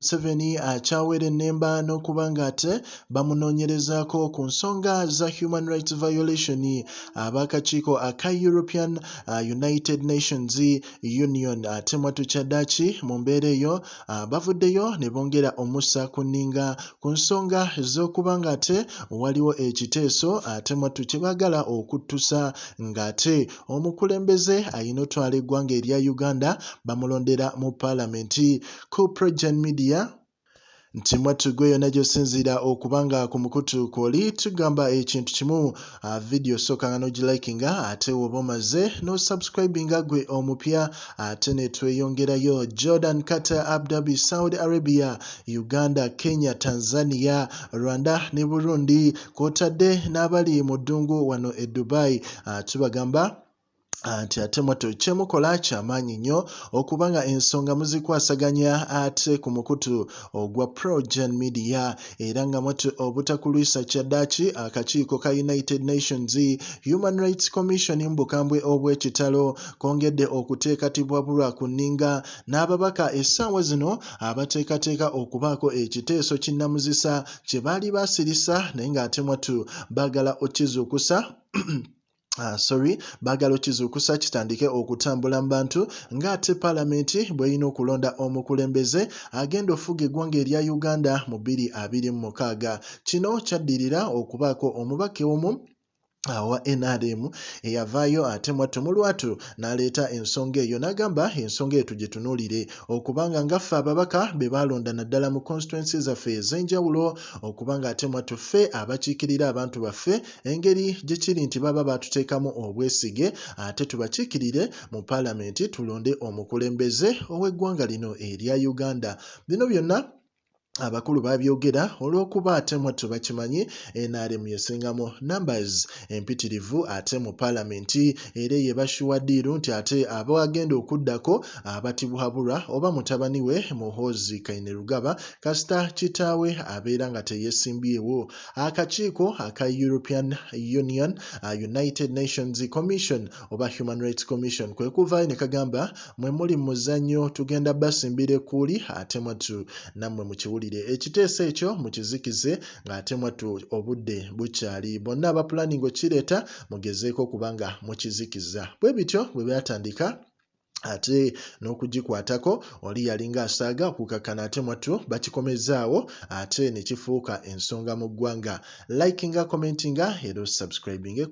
Museveni akyawerennemba n'okuba ng'ate bamunoonyerezaako ku nsonga za human rights violation. Ab'akakiiko aka European United Nations Union ate mwattu kyaddaaki mu mbeera eyo bavuddeyo ne bongera omussa ku nninga ku nsonga z'okuba ng'ate waliwo ekiteeso ate mwattu kye baagala okuttusa ng'ate omukulembeze alina otwala eggwanga erya Uganda bamulondera mu Paalamenti. Ku Progen Media nti mwattu gwe yonna gy'osinziira okuba nga ku mukutu kw'oli, tugamba ekintu kimu: vidiyo sookanga n'ogilikinga, ate woba omaze n'osubscribinga gwe omupya, ate ne tweyongerayo. Jordan, Qatar, Abu Dhabi, Saudi Arabia, Uganda, Kenya, Tanzania, Rwanda ne Burundi, kw'otadde n'abali mu ddungu wano e Dubai, tubagamba nti ate mwattu kyemukola kyamaanyi nnyo okuba nga ensonga muzikwasaganya ate ku mukutu ogwa Progen Media. Era nga mwattu obutakulwisa, kyaddaaki akakiiko ka United Nations Human Rights Commission mu bukambwe obw'ekitalo kongedde okuteekatibwa bulwa ku nninga n'ababaka essaawa zino abateekateeka okubaako ekiteeso kinnamuzisa kye baali baasirisa, naye ng'ate mwattu baagala okkizuukusa, sorry, baagala okizuukusa kitandike okutambula mu bantu, ng'ate Paalamenti bw'erina okulonda omukulembeze agenda ofuga eggwanga erya Uganda mu 2026. Kino kyaddirira okubaako omubaka omu owa NRM eyavaayo ate mwattu mu lwatu n'aleeta ensonga eyo, n'agamba ensonga eyo tugitunuulire okubanga nga ffe ababaka be baalonda naddala mu constituency zaffe ez'enjawulo, okubanga ate mwattu ffe abakiikirira abantu baffe, engeri gye kiri nti baba baatuteekamu obwesige ate tubakiikirire mu Paalamenti, tulonde omukulembeze ow'eggwanga lino erya Uganda. Bino byonna abakulu babyogera olw'okuba ate mwattu bakimanyi NRM yesingamu numbers empitirivu ate mu Paalamenti, era eyo eba sure deal nti ate abagenda okuddako abatibwabulwa oba mutabani we Muhoozi Kainerugaba, kasita kitaawe abeera nga teyeesimbyewo. Akakiiko aka European Union United Nations Commission oba Human Rights Commission kwe kuvaayo ne kagamba, "Mwe muli mu muzannyo, tugenda basimbira ekkuuli, ate mwattu nammwe mukiwulire, ekiteeso ekyo mukizikize ng'ate mwattu obudde bukyali. Bonna abapulaninga okkireeta mugezeeko kubanga mukizikiza." Bwe bityo bwe byatandika ate n'okugikwatako oli yalinga asaaga okukakkana, ate mwattu bakikomezaawo ate ne kifuuka ensonga mu ggwanga. Likinga, commentinga era osubscribinge.